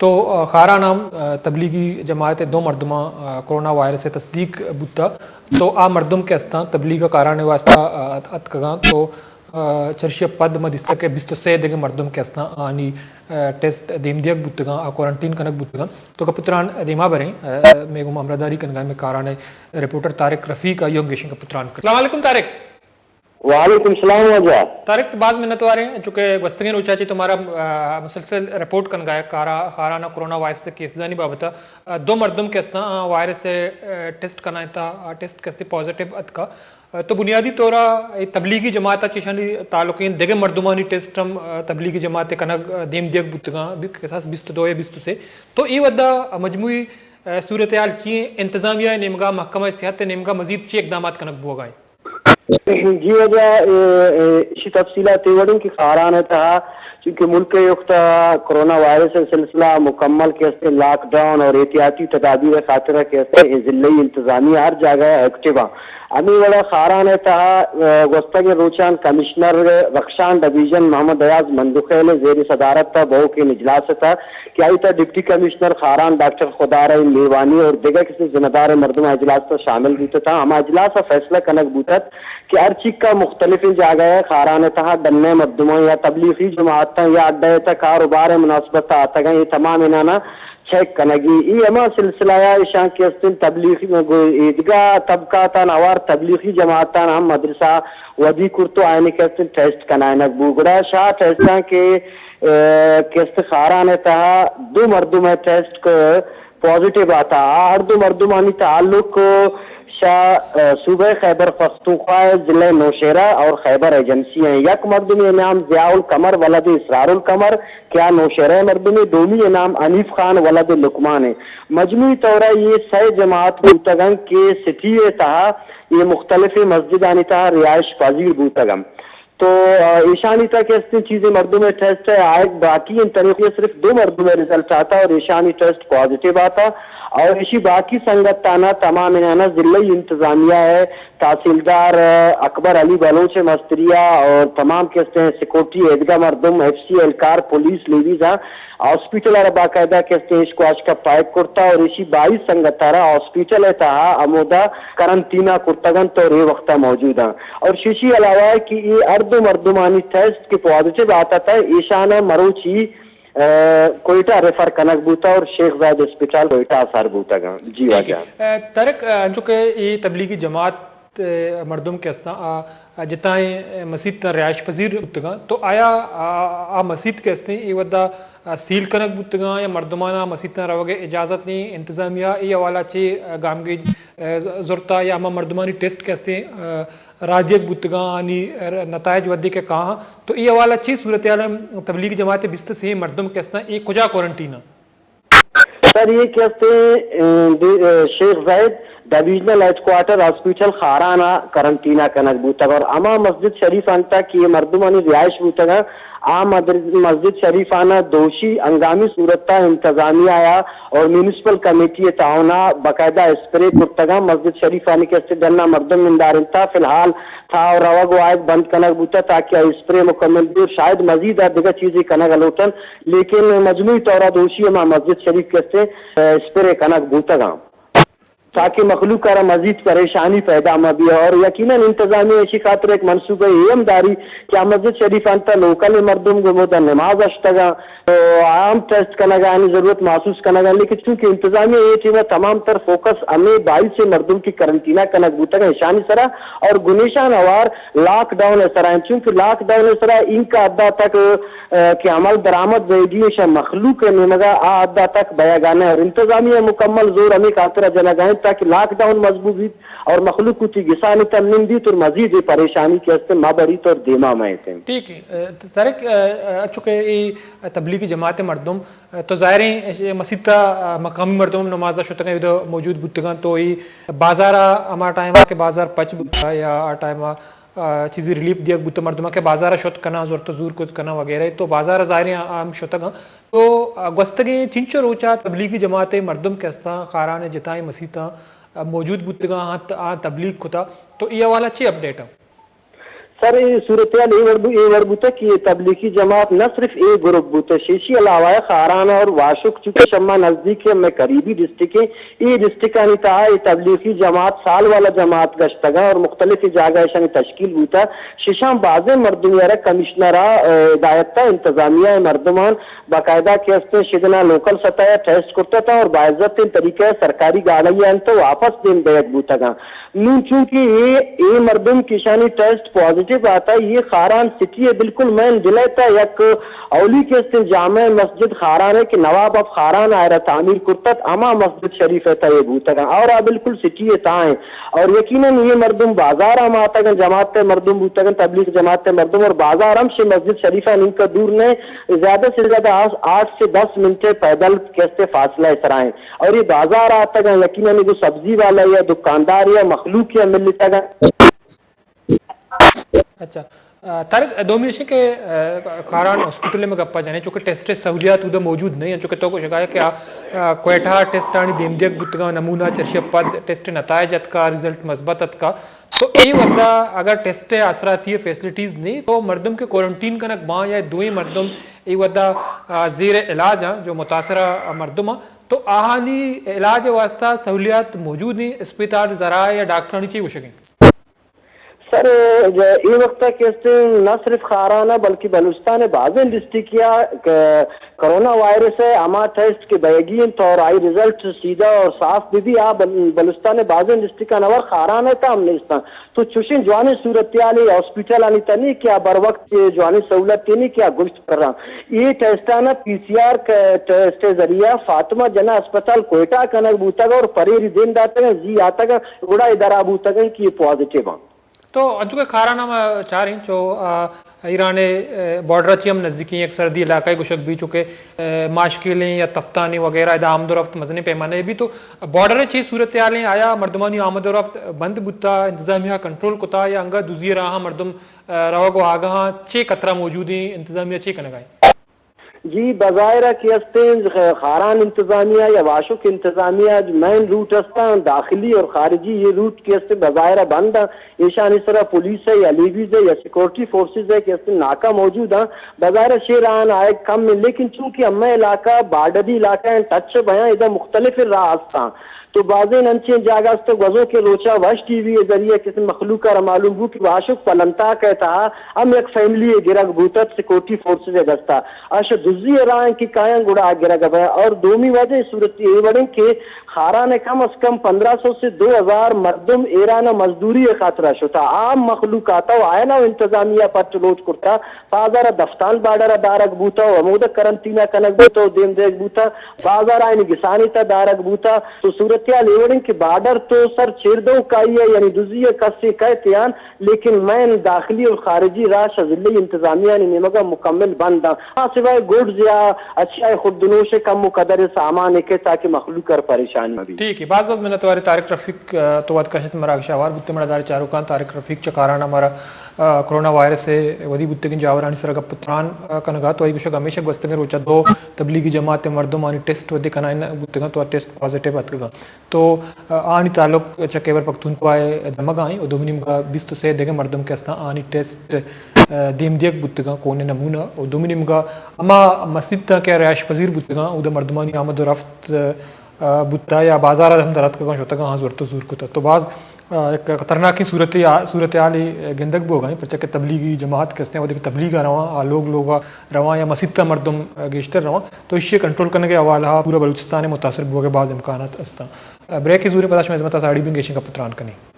تو، آ، خاران ہم، آ، تبلیغی جماعت ءِ دو مردماں، آ، کرونا وائرس ءِ تصدیق بوتہ۔ تو آ مردم کہ استاں تبلیغ ءِ کاران ءِ واسطہ، آ، ات-، اتکگاں۔ تو، آ، چرشی ءَ پد ما دیستہ کہ بیست و سے دگہ مردم کہ استاں آنی، آ، ٹیسٹ دیم دیگ بوتگاں، آ کوارنٹین کنگ بوتگاں۔ تو گپ ءُ تران دیما بریں، آ، مئے گوما ہمراہداری کنگا مئے کاران ءِ رپورٹر طارق رفیق، آئی ہم گیشیں گپ ءُ تران کن۔ السلام علیکم طارق۔ وعلیکم السلام واجہ۔ طارق، باز منتوار ایں، چونکہ گوستگیں روچا چہ تو مارا، آ، مسلسل رپورٹ کنگا ئے کارا-، خاران ءَ کرونا وائرس ءِ کیسزانی بابت ءَ، آ، دو مردم کہ استاں، آ، وائرس ءِ، آ، ٹیسٹ کنائینتا، آ، ٹیسٹ کہ استے پازیٹیو اتکا۔ آ، تو بنیادی طور ءَ اے تبلیغی جماعت ءَ چہ اشانی تعلق ایں، دگہ مردمانی ٹیسٹ ہم، آ، تبلیغی جماعت ءَ کنگ، آ، دیم دیگ بوتگاں، بی-، کساس بیست و دو یا بیست و سے۔ تو اے وھد ءَ مجموعی، آ، صورتحال چی ایں؟ انتظامیہ ءِ نیمگا، محکمہ صحت ءِ نیمگا مزید چی اقدامات کنگ بوگا ایں؟ جی واجہ، اے، اے، اشی تفصیلات اے وڑ ایں کہ خاران ءِ تہا چونکہ ملک ءِ اختا کرونا وائرس ءِ سلسلہ مکمل کہ استے لاک ڈاؤن اور احتیاطی تدابیر ءِ خاطر کہ استے اے ضلعی انتظامیہ ہر جاگہ ایکٹیو آں۔ ہمے وڑا خاران ءِ تہا، آ، گوستگیں روچان کمشنر رخشان ڈویژن محمد ایاز مندوخیل ءِ زیر صدارت ءَ بہوکیں اجلاس اتہ کہ آئی تہا ڈپٹی کمشنر خاران ڈاکٹر خدارحیم لیوانی اور دگہ کسے ذمہ دار مردم اجلاس تہا شامل بوتتاں۔ ہما اجلاس ءَ فیصلہ کنگ بوتت کہ ہر چیکا مختلفیں جاگہ ءَ خاران ءِ تہا ڈنّ ءِ مردماں یا تبلیغی جماعتاں یا اڈہ ءِ تہا کاروبار ءِ مناسبت ءَ آتگاں، اے تمامینانا چیک کنگی۔ اے ہما سلسلہ ءَ اشاں کہ استیں تبلیغی، گو-، ایدگہ طبقاتان ہوار تبلیغی جماعتان ہم مدرسہ ودی کرت و آیانی کہ استیں ٹیسٹ کنائینگ بو۔ گڑا شہ ٹیسٹاں کہ، اے، کہ است خاران ءِ تہا دو مردم ءِ ٹیسٹ کہ پازیٹیو آتا۔ آ ہر دو مردمانی تعلق شہ، آ، صوبہ خیبر پختونخوا ءِ ضلع نوشہرہ اور خیبر ایجنسی ایں۔ یک مردم ءِ نام ضیاء القمر ولد اسرار القمر کہ آ نوشہرہ ءِ مردمے، دومی ءِ نام حنیف خان ولد لقمان ایں۔ مجموعی طور ءَ اے سئے جماعت بوتگ انت کہ سٹی ءِ تہا اے مختلفیں مسجدانی تہا رہائش پذیر بوتگ انت۔ تو، آ، ایشانی تہا کہ استیں چیزیں مردم ءِ ٹیسٹ ءِ آیگ باقی انت، تنیخی صرف دو مردم ءِ رزلٹ آتا اور ایشانی ٹیسٹ پازیٹیو آتا اور ایشی باقی سنگتانا تمامینانا ضلعی انتظامیہ ءِ تحصیلدار، آ، اکبر علی بلوچ ءِ مستری ءَ اور تمام کہ استیں سیکورٹی ایدگہ مردم، ایف سی اہلکار، پولیس لیویز آں ہاسپٹل ءَ را باقاعدہ کہ استیں اشکو آشکا پائک کرتا اور ایشی بائیس سنگت ءَ را ہاسپٹل ءِ تہا ہمودا کرنٹینا کرتگ انت اور اے وقتا موجود آں۔ اور شیشی علاوہ کہ اے ہر دو مردمانی ٹیسٹ کہ پازیٹیو آتا تھا، ایشانا مروچی، آ، کوئٹہ ریفر کنگ بوتا اور شیخ زاید اسپتال کوئٹہ ءَ سر بوتگ آں۔ جی واجہ۔ آ، طارق، آ، انچو کہ اے تبلیغی جماعت ءِ مردم کہ استاں، آ، آ جتائیں مسیت تاں رہائش پذیر بوتگاں، تو آیا آ، آ مسیت کہ استیں اے وھدا، آ، سیل کنگ بوتگاں یا مردمانا مسیتاں روگ ءِ اجازت نیں؟ انتظامیہ اے حوالہ چے، آ، گامگیج، آ، ز-، زرتا یا ہما مردمانی ٹیسٹ کہ استیں، آ، راہ دیگ بوتگاں، آنی نتائج وھدے کہ کاہاں، تو اے حوالہ چے صورتحال ایں؟ تبلیغی جماعت ءِ بیست ءُ سے مردم کہ استاں، اے کجا کوارنٹین آں؟ سر، اے کہ استیں، اے، دی-، اے، Sheikh Zayed divisional headquarter hospital Kharan ءَ کرنٹینا کنگ بوتگ اور ہما مسجد شریف انت کہ اے مردمانی رہائش بوتگ، آ مدر-، مسجد شریف آناں دوشی ہنگامی صورت ءَ انتظامیہ ءَ اور میونسپل کمیٹی ءِ تعاون ءَ باقاعدہ اسپرے کرتگ۔ مسجد شریف آنی کہ استیں ڈنا مردم نندارینتا، فی الحال تھا و روگ و آیگ بند کنگ بوتہ تاکہ آ اسپرے مکمل بی اور شاید مزید آ دگہ چیزے کنگ ءَ لوٹن، لیکن مجموعی طور ءَ دوشی ہما مسجد شریف کہ استیں، آ، اسپرے کنگ بوتگاں تاکہ مخلوق ءَ را مزید پریشانی پیدا مہ بی۔ اور یقیناً انتظامیہ ایشی خاطر ایک منصوبہ اے ہم داری کہ آ مسجد شریف آنتا لوکل مردم گوں ہمودا نماز ءَ شتگاں، تو آ ہم ٹیسٹ کنگ ءِ آنی ضرورت محسوس کنگ ءَ، لیکن چونکہ انتظامیہ اے ٹیم ءَ تمام تر فوکس ہمے بائیس مردم کہ کرنٹینا کنگ بوتگ ایشانی سرا اور گنیشان ہوار لاک ڈاؤن ءِ سرا انت، چونکہ لاک ڈاؤن ءِ سرا اینکا حدا تک، آ، کہ عمل درآمد بئیگی ایشاں مخلوق ءِ نیمگا آ حدا تک بیگا نہ اور انتظامیہ مکمل زور ہمے خاطرا جنگا انت تاکہ لاک ڈاؤن مضبوط بیت اور مخلوق وتی گسانی تہ نندیت اور مزید اے پریشانی کہ است مہ بریت اور دیما مہ ایت۔ ٹھیک ہے، آ، طارق، آ، آ، چونکہ اے تبلیغی جماعت ءِ مردم، آ، تو ظاہر ایں، اے مسیت ءَ، آ، مقامی مردم ہم نماز ءَ شتگاں، ادا موجود بوتگاں، تو اے بازار ءَ ہما ٹائم ءَ کہ بازار پچ بوتگ یا آ ٹائم ءَ، آ، چیزی ریلیف دیگ بوتگ مردماں کہ بازار ءَ شت کناں، زرت و زور کت کناں وغیرہ، تو بازار ءَ ظاہر ایں آ ہم شتگاں۔ تو، آ، گوستگیں چنچو روچ ءَ تبلیغی جماعت ءِ مردم کہ استاں، خاران ءِ جتائیں مسیتاں، آ، موجود بوتگاں، آ ت-، آ تبلیغ کتا، تو اے حوالہ چی اپڈیٹ ایں؟ سر، اے صورتحال اے وڑ بو-، اے وڑ بوتہ کہ اے تبلیغی جماعت نہ صرف اے گروپ بوتہ، شیشی علاوہ خاران اور واشک، چونکہ شما نزدیک ہے، مئے قریبی ڈسٹرکٹ ہیں، اے ڈسٹرکٹانی تہا اے تبلیغی جماعت سال والا جماعت گشتگاں اور مختلف جاگہ اشانی تشکیل بوتہ۔ ششاں بازیں مردم یارا کمشنر ء ہدایت ء انتظامیہ ء مردمان باقاعدہ کہ استیں شدنا لوکل سطح ء ٹیسٹ کرتہ تاں اور باعزت طریقہ ء سرکاری گاڑی ء انت واپس دیم دیگ بوتگاں۔ نوں چونکہ اے، اے مردم کہ اشانی ٹیسٹ پازیٹیو آتا، اے خاران سٹی ء بالکل مین دل ء تا یک اولی کہ استیں جامع مسجد خاران ء کہ نواب آف خاران آئرا تعمیر کرتت، ہما مسجد شریف ء تا اے بوتگاں اور آ بالکل سٹی ء تا ہیں۔ اور یقیناً اے مردم بازار ہم آتگاں، جماعت ء مردم بوتگاں، تبلیغ جماعت ء مردم، اور بازار ہم شے مسجد شریف ء نینکہ دور نہ، زیادہ سے زیادہ آس-، آٹھ سے دس منٹ پیدل کہ استیں فاصلہ ء سرا ہیں۔ اور اے بازار آتگاں، یقیناً اے گوں سبزی والا یا دکاندار یا مخلوق یا ملتگاں۔ اچھا۔ آ، طارق، دومی ایش کہ، آ، خاران ہاسپٹل ء ما گپا جنیں، چونکہ ٹیسٹ ء سہولیات اودا موجود نہیں، چونکہ تو گوشگا ہے کہ آ، آ، کوئٹہ ٹیسٹ آنی دیم دیگ بوتگاں، نمونہ چرشی پد ٹیسٹ نتائج اتکا، رزلٹ مثبت اتکا۔ تو اے ودا اگر ٹیسٹ ء آسراتی ء فیسلٹیز نہیں تو مردم کہ کوارنٹین کنگ باں یا دوئیں مردم اے ودا، آ، زیر علاج ہیں جو متاثرہ مردم ہیں، تو آہانی علاج واسطہ سہولیات موجود ہیں، اسپتال، ذرائع یا ڈاکٹرانی چی گوشگیں؟ سر، اے وقت کہ استیں نہ صرف خاران ء بلکہ بلوچستان ء بازیں ڈسٹرکٹ یا ک-، کرونا وائرس ء ہما ٹیسٹ کہ بیگی انت اور آئی رزلٹ سیدھا اور صاف بہ بی، آ بل-، بلوچستان ء بازیں ڈسٹرکٹ انور خاران ء تام نیستاں۔ تو چوشیں جوانیں صورتحالے ہاسپٹل آنی تنی کہ آ بر وقت جوانیں سہولت تینی کہ آ گوشت کراں۔ اے ٹیسٹاں پی سی آر ک-، ٹیسٹ ء ذریعہ فاطمہ جناح اسپتال کوئٹہ کنگ بوتگ اور پریری دیم داتگ، زی آتگ، گڑا ادارہ بوتگ کہ اے پازیٹیو آں۔ تو انچو کہ کاران ہم چاریں چو، آ، ایران ء، آ، بارڈر چی ہم نزدیکی یک سرحدی علاقہ گوشگ بی، چونکہ، آ، ماشکیلیں یا تفتانی وغیرہ ادا آمد و رفت مزنیں پیمانے بی، تو بارڈر چی صورتحالیں، آیا مردمانی آمد و رفت بند بوتا، انتظامیہ کنٹرول کتا یا انگا دزی راہ مردم، آ، روگ و آگاہاں چی خطرہ موجودیں، انتظامیہ چی کنگائیں؟ جی، بظاہر کہ استیں خ-، خاران انتظامیہ یا واشک انتظامیہ مین روٹ استاں، داخلی اور خارجی یہ روٹ کہ استیں بظاہر بند ہیں۔ ایشانی سرا پولیس ہے یا لیویز ہے یا سیکورٹی فورسز ہے کہ استیں ناکہ موجود ہیں۔ بظاہر شے راہ آئے کم ہیں، لیکن چونکہ ہمیں علاقہ بارڈری علاقہ ہیں، ٹچ بیاں، ادا مختلف راہ استاں۔ تو بازیں انچیں جاگہ است گوزو کہ روچا وش ٹی وی ء ذریعہ کسی مخلوق ء را معلوم بو کہ واشک پلنتا کہ تہا ہم یک فیملی ء گرگ بوتت سیکورٹی فورسز ء دستا۔ اش دزی ء راہ انت کہ کایاں گڑا آ گرگ ء بیا۔ اور دومی وجہ صورت اے وڑیں کہ خاران ء کم از کم پندرہ سو سے دو ہزار مردم ایران ء مزدوری ء خاطر ء شتا۔ عام مخلوق آتا و آیانا و انتظامیہ پٹ لوٹ کرتا۔ بازار ء دفتان بارڈر ء دارگ بوتہ و ہمود ء قرنطینہ کنگ بوتہ و دیم دیگ بوتہ، بازار ء آئینی گسانی تہ دارگ بوتہ۔ تو صورتحال اے وڑیں کہ بارڈر تو سر چیردہ و کائی ء یعنی دزی ء کسے کئے تیان، لیکن مین داخلی و خارجی راہ شہ ضلعی انتظامیہ آنی نیمگ ء مکمل بند آں۔ آ سوائے گڈز یا اشیاء خوردنوش ء کم و قدر سامان ء کہ تاکہ مخلوق ء پریشانی مہ بیت۔ ٹھیک ہے، باز باز منت وارے طارق رفیق، آ، تو وت کشت مراگش آوار بوتے مڑا دار چاروکاں۔ طارق رفیق چہ کاران ء مارا آ، کرونا وائرس ء ودی بوتگیں جاورانی سرا گپ ء تران، آ، کنگ ء تو آئی گوشگ ہمیشہ گوستگیں روچ ء دو تبلیغی جماعت ء مردم آنی ٹیسٹ ودی کنائین بوتگاں تو آ ٹیسٹ پازیٹیو اتکگاں۔ تو، آ، آنی تعلق چہ خیبر پختونخوا ء دمگ ء ایں و دومی نیمگ ء بیست و سے دگہ مردم کہ استاں آنی ٹیسٹ، آ، دیم دیگ بوتگاں کون نمونہ و دومی نیمگ ء ہما مسیت ء کہ رہائش پذیر بوتگاں اود ء مردمانی آمد و رفت، آ، بوتہ یا بازار ء ہم در اتکگاں شتگاں، آہاں زرت و زور کتہ۔ تو باز، آ، یک خطرناکیں صورت، صورتحالے گندگ بوگ ء انت، پرچا کہ تبلیغی جماعت کہ استیں، وھدے کہ تبلیغ ء رواں، آ لوگ لوگ ء رواں یا مسیت ء مردم، آ، گیشتر رواں، تو ایشی ء کنٹرول کنگ ء حوالہ ء پورا بلوچستان ء متاثر بوگ ء باز امکانات استاں۔ آ، بریک ء زور ء پدا شمئے خدمت ء ساڑی بیں گیشیں گپ ء تران کنیں۔